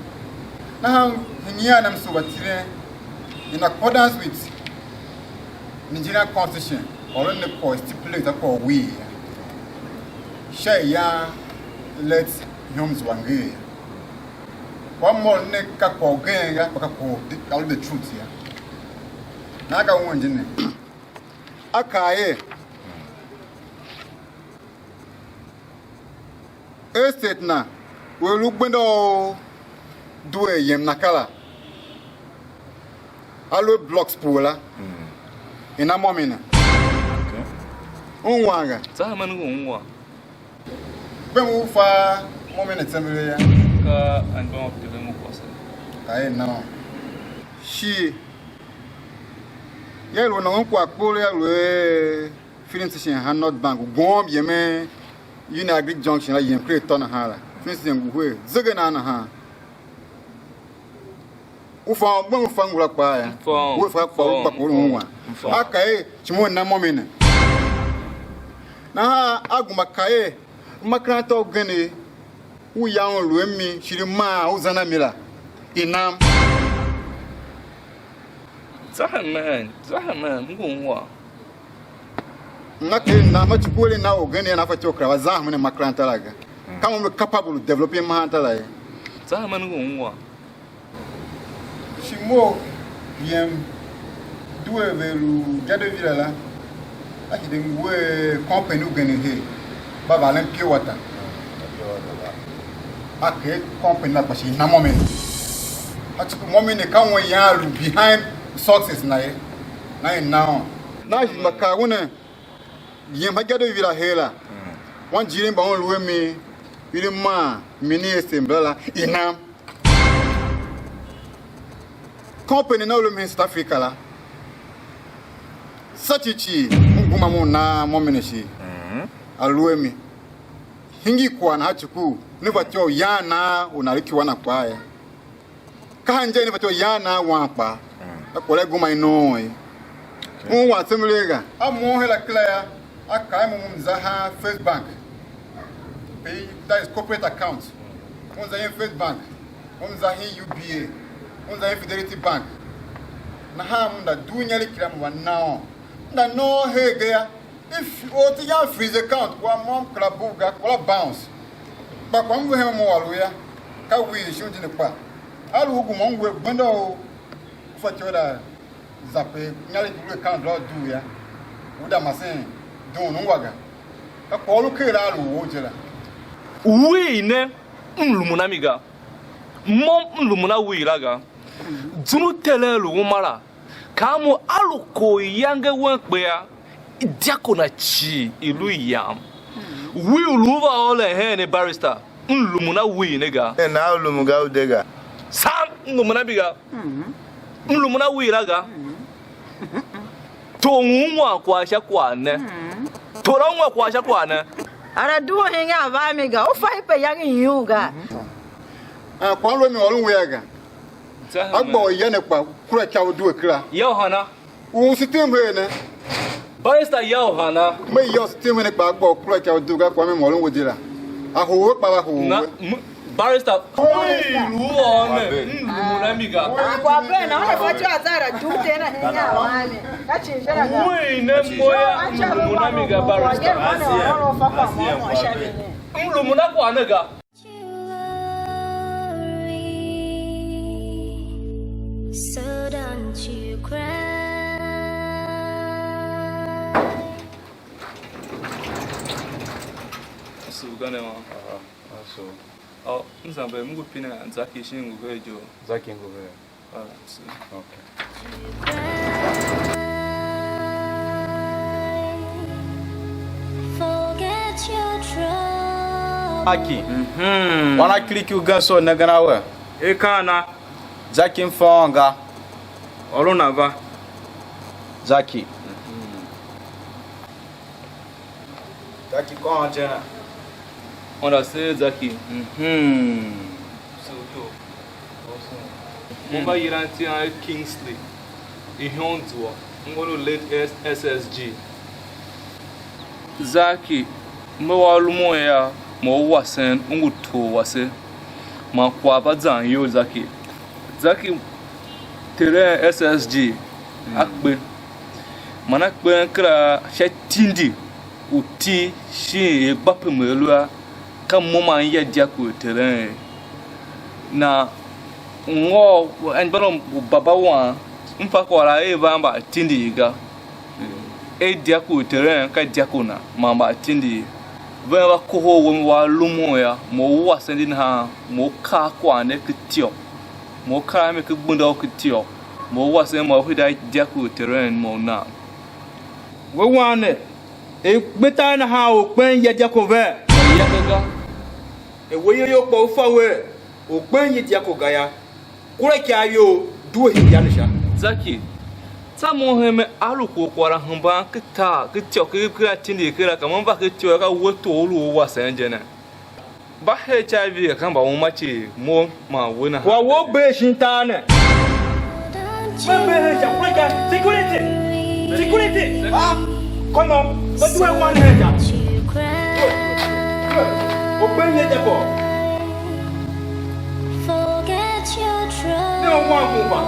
Nahan, hingir a na m sugh a tilen, in accordance with Nigerian Constitution, ôron ne kwagh stipulate a kwagh wii ya. Sha iyan let ihom zua ngee ya. Kwagh môm ne ka kwagh ugen ga, kpa ka kwagh u de, ka lu the truth ya. Nahan ka un je ne. A kaa er, estate na, u a lu gbenda u due yem na kar la, a lu blocks pue la, i na môm i ne. Okay. Ungwan ga. Za hemen ngu ungwan. Gbem u fa môm i ne tsembelee ya. Ka anmgbian u Tere ngu kwase. Ka er no. Shi, ya i lu nôngon kwagh kpor ya lu er filling station han North Bank, u gom yemen Union Agric Junction la, yem ker atô nahan la. Filling station ngu her, zegenan nahan. U fa, u gbe u fa ngula kpaa ya. U fa, u fa kpaa, u kpa kor u ungwan. A kaa er, shi mo na môm i ne. Nahan a gema kaa er, makaranta ugen u ya un lu a mi, shi di maa u zan a mi la, i nam. Za hemen, za hemen, m ngu ungwan. Nana ker nan, ma ci ku eren nan orgen er nan fatyô u kera va zan hemen a makaranta la ga. Ka mo me capable u develop makaranta la ye. Za hemen ngu ungwan. Shi mough yem due ve lu Jadeville la, a hide ngu er company ugen her, mba varen pure water. A ker company la kpa shi i na môm i ne. A tsuku môm i ne ka un yan lu behind success na ye. Na i na un. Na shi mba kaa un ne, yem ha Jadeville her la. Wan jirin mba un lu a mi, i di maa mini ese mbala la, i nam. Company na u lu mhen South Africa la, sa ci cii, m guma mo u nan môm ne shi, a lu a mi. Hingir kwagh nahan cuku, ne fatyô u yan nan u nan lu ikyua na kpaa ye. Ka hanjen ne fatyô u yan nan wan kpaa, a kwagh la guma i noon ye. Un wan tsembelee ga. A mo her a kera ya, a kaa mo, mo m za ha First Bank. Pe, that is corporate account. Mo m za hen First Bank. Mo m za hen U B A, mo m za hen Fidelity Bank. Nahan mo nda dugh inyaregh kira mo va na un. M nda na un her ga ya. If or ti yan freeze account, kwagh môm kera bugh ga, kera bounce. Kpa kwagh m ve hen mo a lu ya, ka wii shon je ne kpa. A lu u gema m we gbenda u fatyô da za pe inyaregh ki lu account la u dugh ya. U da masen dughun ungwa ga. Ka kwagh u lu ker a lu wou je la. Wii ne, m lumun a mi ga. Mo m lumun a wii la ga. Zum u Terem lu uma la, ka mo a lu kor yange wen kpea, diakona cii i lu yam. Wii u lu u va ôron heen ne, barrister, m lumun a wii ne ga. Ne na u lumun ga u de ga. Sam, m lumun a mi ga. M lumun a wii la ga. Tor ngu ungwan kwagh sha kwagh ne. Tor a ungwa kwagh sha kwagh ne. Ara due u hingen a va a mi ga. U fa ipe yange i yum ga. Ah, kwagh lu a mi ôron wea ga. A gba u ya ne kpa kura ca u due kera. Ya u hana? U sitim her ne. Barrister, ya u hana? Me ya u sitim her ne kpa a gba u kura ca u due ga, kwagh me ôron we je la. A hoo we kpa va hoo we. Barrister, wei lu ôr ne, m lu mo na mi ga. A kwagh pen na una fatyô a za ra dugh te na hen ya wane. Ka chin je la ga. Wei ne mo ya, m lu mo na mi ga, barrister. M lu mo na kwagh ne ga. So don't you cry. Sugane wa. Aha, aso. Oh, mzambe, mungu pina Zaki shin ngu ve jo. Zaki ngu ve. Alright, so. Okay. Forget your trouble. Aki. Mhm. Wana kiriki ugen so nengen a we. E kana. Zaki, m fa ôôn ga. Ôron a va. Zaki. Zaki, kôôn je na. Onda se Zaki. Mhm. So to. Mo mba yilan itian er Kingsley Ihonzua, m ngu a late S S G. Zaki, me wa lumun yô, mo u wasen u ngu tor wase, man kwagh va zan iyol Zaki. Zaki, teren S S G a kpe, man a kpen kera sha tindi u iti shin er gba pe me lu a, ka mo man m ya dyako u teren. Na ngôu anmgbianev u baba wam, m fa kwagh la er va mba tindi ga. Er dyako u teren ka dyako na, man mba tindi. Vea va kohol we, mo wa lumun yô, mo u wasen di nahan, mo u kaa kwagh ne ken ityô, mo u kaa a mi ken gbenda u ken ityô, mo u wasen mo u hide a dyako u teren mo u nan. We wan ne, er gbetar nahan or kpen ya dyako vee? Mayange ga. Er we ye iyol kpa u fa wer or kpen ye dyako ga yô, kura ikyav you, due hingir ne sha. Zaki, tsô mo hemen a lu kwagh la hemban ken tar, ken ityô, ken, ken atindi kera, ka mo m va ken ityô, ka we tor u lu u wasen je ne. Mba H I V ka mba uma cii, mo man we nahan. Kwagh wou bee shin tar ne. Me bee hen sha, kura sha, security! Security! Ah, come on, what do I want here? Open here, Jacob. Forget your trouble. Ne u wan ku fa.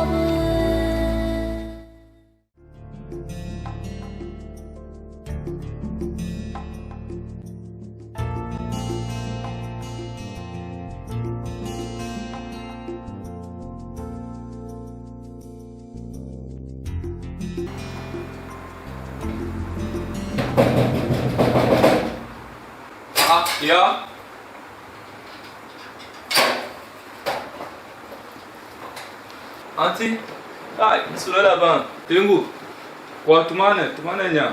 Ah, ya. Auntie, ai, sule la ban. Tengu, kwagh tuma ne, tuma ne inya.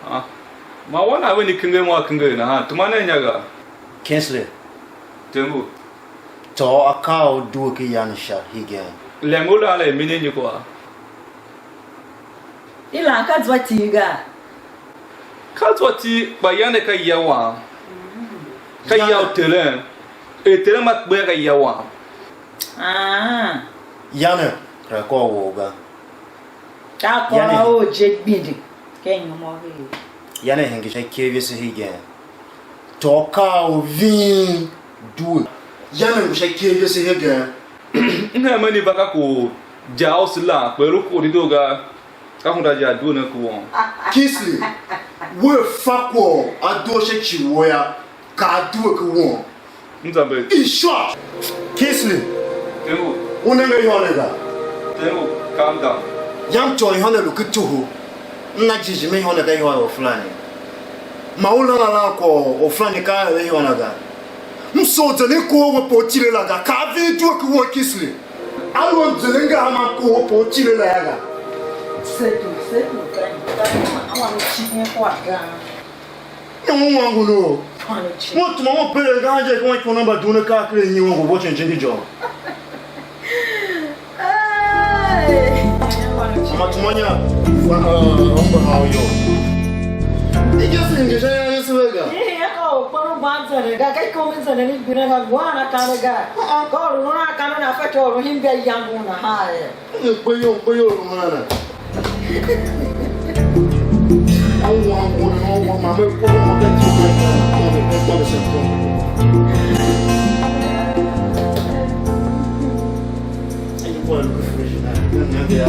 Ah, ma wan a ve ni kenger mo a kenger nahan, tuma ne inya ga. Kingsley. Tengu. Tôô akaa u due ken ya ne sha hegen. Lem u lan la mini nyi kwagh? I lan ka zwa tii ga? Ka zwa iti, kpa ya ne ka ya wam. Ka ya u Terem. Er Terem a kpe ka ya wam. Ah. Ya ne kera kôr wou ga. Ka kôr a ou je gbindi ken inyom u heghe. Ya ne henge sha ikev yase hegen. Tôô akaa u ving due. Ya ne ngu sha ikev yase hegen. M hen a meni va ka ku ja u se lan, kpa er u kor dedoo ga. Ka hunda je a due ne ku won. Kingsley, wea fa kwagh a doo sha ci wou yô, ka a due ku won. M za mbe. In short, Kingsley, Tengu. U nenge ihô ne ga? Tengu, calm down. Yam, ityô ihô ne lu ken toho. M na jighjigh me ihô ne ka ihô i Orfulani. Ma u lan alan kwagh u Orfulani ka a er ihô na ga. M soo zenden kohol we pe u tile la ga, ka a ving due ku won Kingsley. A lu a m zenden ngahar ma m kohol pe u tile la yô ga. Settle, settle, thank you, thank you. Awa, me cigh hen kwagh ga. Nyi u wan ngun u? Mo tuma mo pere ga je, ka wan ikona mba duen akaa ker nyi wan ngu vochen jingijô. Ama tuma nya, wa, uh, omba hao yo. Ike se nge sha ya Yesu vega. Ih, ya ka u kporo gban zende ga, ka iko mi zende ni gbine ga, gwan a kane ga. Ka u lu a kane na fa to lu him ga yangu na ha ye. Nge kpe yo, kpe yo lu mana. Awa, awa, awa, ma me kpo mo ka ti ka ka ka ka ka sa ko. Ai kwa lu fresh na, na na ya.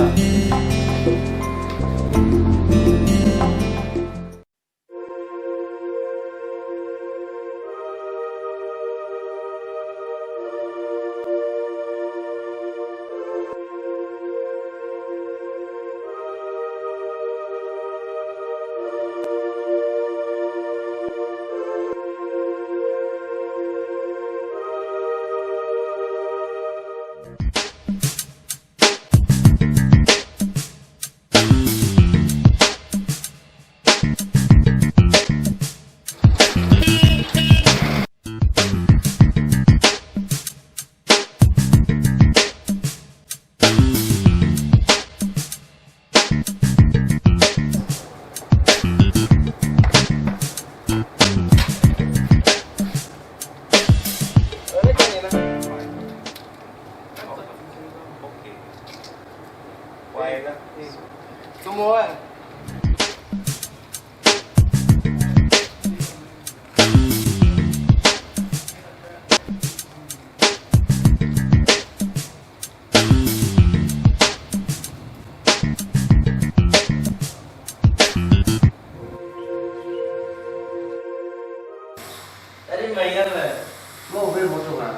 Mo u ver moto man.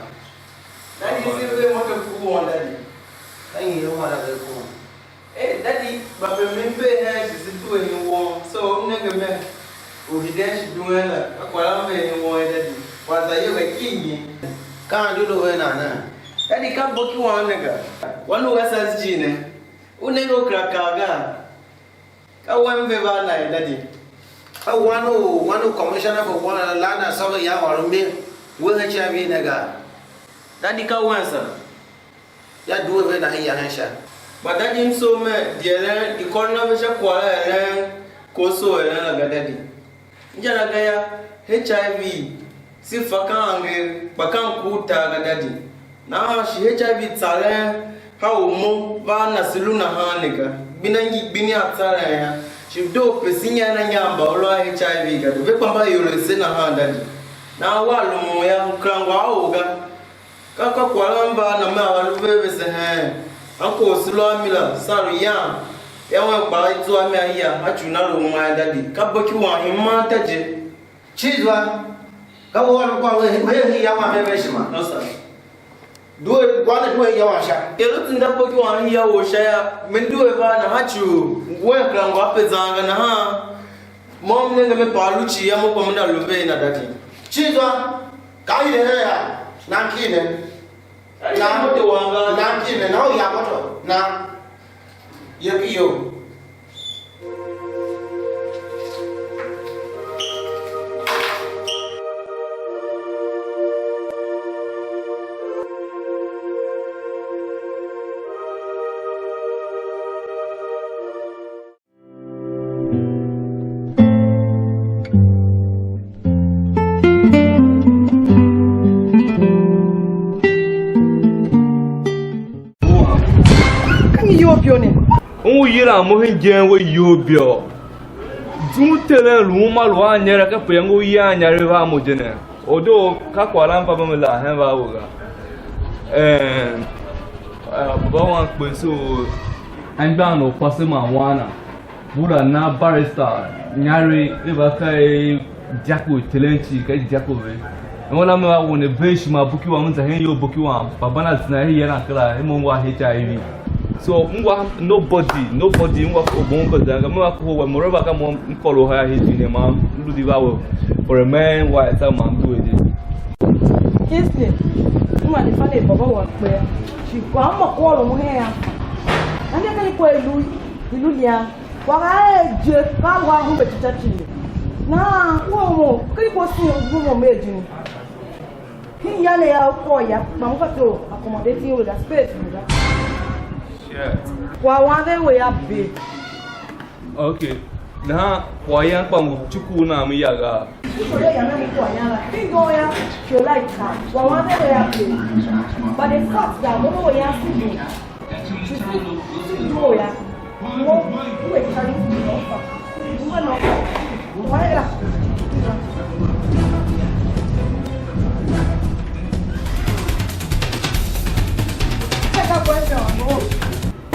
Daddy, si ver moto ku won, daddy. Ka nyi u ma da ver ku won? Eh, daddy, ba pe mi mbe hen shi si due hen won. So, u nenge me u hiden shi duen la, ka kwagh la m ver hen won, daddy. Kwagh za ior ga ki nyi? Ka andu lu ve nan ne? Daddy, ka boki wam ne ga. Wan u S S G ne. U nenge u kera kar ga? Ka wan ve va na ye, daddy. Ka wan u, wan u commissioner for wan la na sôr ya ôr mi we H I V ne ga. Daddy, ka wan sa? Ya due ve na ya hen sha. Kpa daddy, m soo mer, di eren, di kôron a ve sha kwagh la eren, ko soo eren la ga, daddy. Inja na ga ya, H I V, si fa ka angev, kpa ka mkur tar ga, daddy. Nahan shi H I V tsaren ha u mo va a na se lu nahan ne ga. Gbina ngi gbini a tsaren ya. Shi doo pe se nyan na nyan mba u lu a H I V ga, ve kpa mba ior a se nahan, daddy. Nahan wea lumun ya, m kera ngwa a ou ga. Ka, ka kwagh la m va a na, mea va lu ve vese heen. Anko u se lu a mi la, saa lu yan. Yawen kpaa i zua a mi a ya, a cugh na lu u ma ya, daddy. Ka boki wam himan ta je. Cii zwa, ka we ôron kwagh we, we hii ya wam hen ishima? No, sir. Due, kwagh ne due ya wam sha. Er u tsinda boki wam hii ya wou sha ya, me due va nahan cii, ngu en kera ngu a pe zan ga nahan. Mo m nenge me pa lu cii ya, mo kpa me da lu ve na, daddy. Cii zwa, ka u hide her ya, nan ki ne. Nan moto wam ga. Nan ki ne, nan u ya moto, nan. Ye ki yo. Ka nyi iyol byô ne? U yilan mo hen ijen we iyol byô. Zum u Terem lu uma lu a inyar, kape yange u yan inyar va a mo je ne. Although ka kwagh la m va me la hen va a we ga. Em, ah, baba wan kpen, so anmgbian u kwase man wan na. Bura na barista nyari ve va ka e dyako u Terem cii, ka dyako ve. Mo na me va won a ve ishima, boki wam za hen iyol, boki wam, kpa ban a zina hen ya na kera, e mo ngwa H I V. So ngwa nobody, nobody ngwa ko bon ko zanga, me va ko wa moreover ka mo m kôr u ha H I V ne, ma m lu di va we for a man wa sa ma m due je. Kingsley, m ma di fa ne baba wa kpe. Shi kwa ma kôr u mo hen ya. Ande ka ni kwa ilu, ilu lian. Kwagh a er je, ka a wa ahumbe cica cii. Nahan u mo, ka i kwase u mo mer jini. Hii ya ne ya u kôr ya, kpa mo ka to accommodate we ga, space we ga. Shit. Kwagh wan ve we ya be. Okay. Nahan kwaghyan kpa ngu cuku u nan ya ga? Isholiya na ni kwaghyan la. Ki ngô ya, shola i ka. Kwagh wan ve we ya be. But the fact that mo we ya si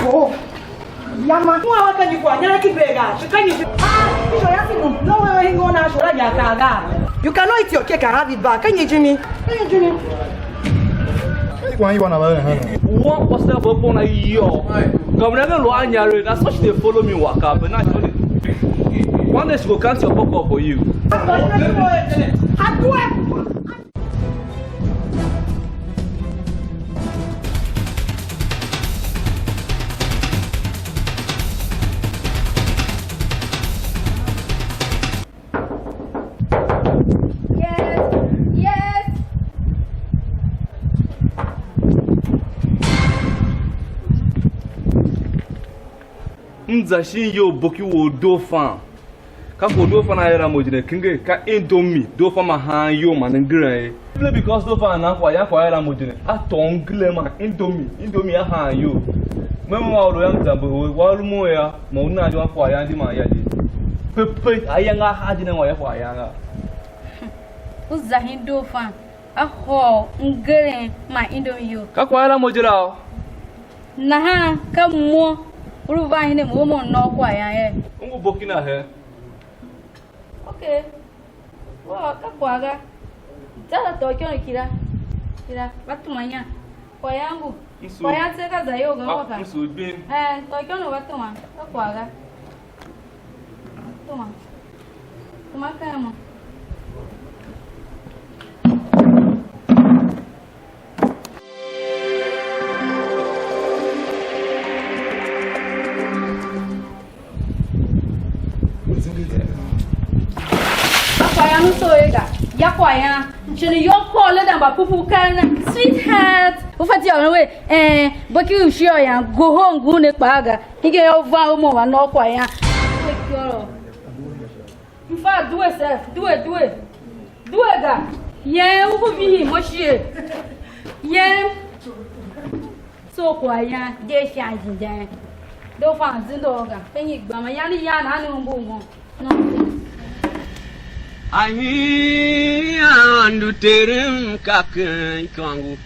Oh, yama. Mo wa ka ni kwa, nyara ki be ga. Shi ka ni. Ah, ni so ya si mu. No we we hingo na so la ya ka ga. You cannot eat your cake and have it back. Can you, Jimmy? Can you, Jimmy? Ni kwa hiwa na ba hana. What was that for na yo? Governor lo anyare. Na so she dey follow me waka, but now she dey. One day she go count your pocket for you. Yes, yes. M za shin iyol boki wou doo fan. Ka ko doo fan a er a mo je ne kenge, ka Indomie doo fan ma haan iyol man ne ngeren ye. Simply because doo fan nan kwagh yan kwagh a er a mo je ne. A tôô ngeren man Indomie, Indomie a haan iyol. Me mo a oro yam zamber we, wa lu mo ya, ma u nan je wan kwagh yan di man ya je. Pe pe, a yang a ha je ne wa ya kwagh yan ga. U za hin doo fan, a hôô ngeren man Indomie iyol. Ka kwagh a er a mo je la o. Nahan ka mo u lu van hine mo, mo nôô kwagh yan ye. U ngu Burkina he? Okay. Wa ka kwagh ga. Za za tôô ikyon u kira. Kira, va tuma inya. Kwaghyan ngu. M sugh. Kwaghyan tse ka za iyol ga Ah, wa ka. M sugh gbem. Eh, tôô ikyon u va tuma. Ka kwagh ga. Tuma. Tuma ken mo. Kwaghyan u soo ye ga, ya kwaghyan. Shighe ne yô, kôr le dan mba pupu kar na. Sweetheart, u fatyô ne we, eh, boki u shighe yan goho ngun ne kpaa ga. Hingen yô, u van u mo wa nôô kwaghyan. We kyôro. In fact, due self, due, due. Due ga. Yen u ngu vihi mo shighe. Yen. So kwaghyan je sha jijingi. Do fan zendo ga. Pe nyi gba ma yan yan a ne umbur mo. No. Ahi Aôndo Terem ka ken ikôngo,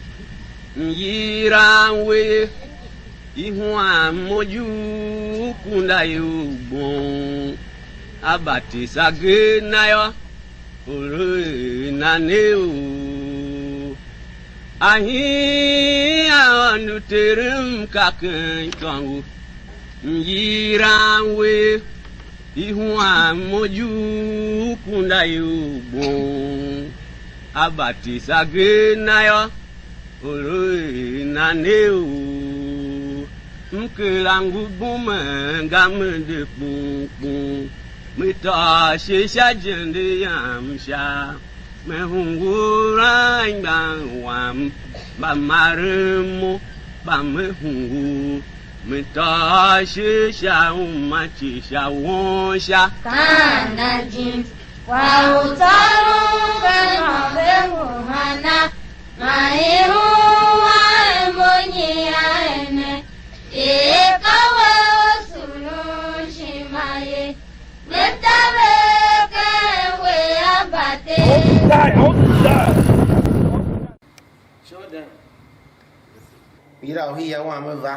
m yilan we, i huan mo ijugh kunda i ugbon, a batisa agee na yô, ore na ne u. Ahi Aôndo Terem ka ken ikôngo, m yilan we, i huan mo ijugh kunda i ugbon, a batisa agee na yô, ore na ne u. M kera ngu bumen ga me de kpung kpung, me tôô ashe sha ijende yam sha, me hungura anmgbian wam, mba maren mo, kpa me hungul, me tôô ashe sha uma ci sha won sha. Kaan a jim, kwagh u tsôron ve mô ve ngu hana, man i hua mo nyi a ene, i ka we u surun ishima ye, me taver ken we a bate. Yila u hia wam me va,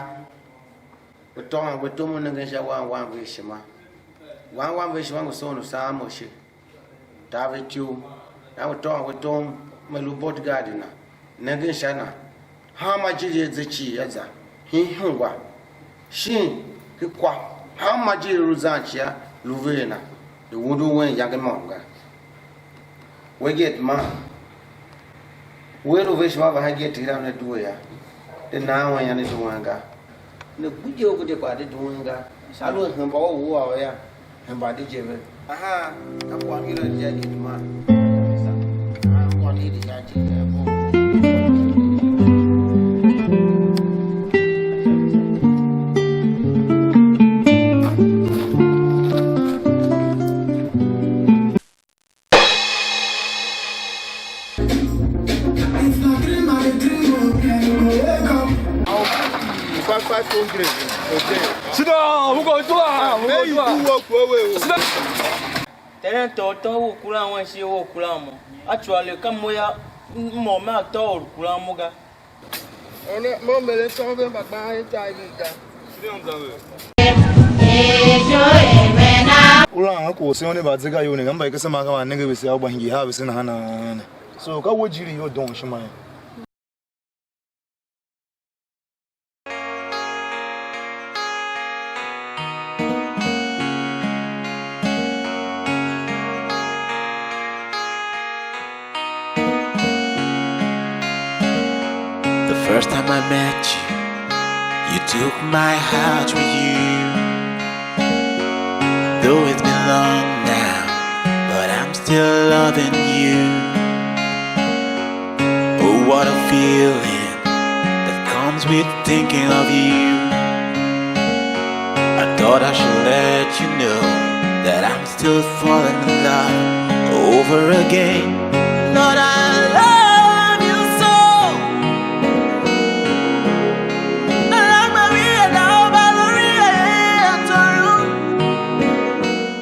u tôôn we tom u nengen sha wan wam ve ishima. Wan wam ve ishima ngu soon u saan Moshe, taver ityough, na u tôôn we tom me lu bodyguard na, nengen sha na. Hanma ijiir i a ze cii a za, hii ihungwa, shin hii kwa, hanma ijiir i lu zan cii a lu vea na, lu undun wen iyange môm ga. We gate man, we lu ve ishima va hen gate yila una due yô, de nan wen ian i duen ga. Ne gbu je u gude kpaa de duen ga. Aluer hemba u wua u yô, hemba di je ve. Ahan, ka kwagh ngila je a gate man. Ahan, kwagh ngila je a gate man. Five, five hundred. Okay. Sit down. Who go do am? Who go do am? Sit down. Teren tor tor u kuran wen shi u kuran mo. Actually, ka mo ya, mo me a tor u kuran mo ga. Ene, mo mberen tsô ve mba gban H I V ga. Ulan a kwagh u se yônde mba ze ga iyol ne, ka mba i kese man ka man nenge vese a gba hingir haa vese nahan nahan ne. So, ka we jiri iyol don ishima ye. The first time I met you, you took my heart with you. Though it's been long now, but I'm still loving you. Oh, what a feeling that comes with thinking of you. I thought I should let you know that I'm still falling in love over again. Lord,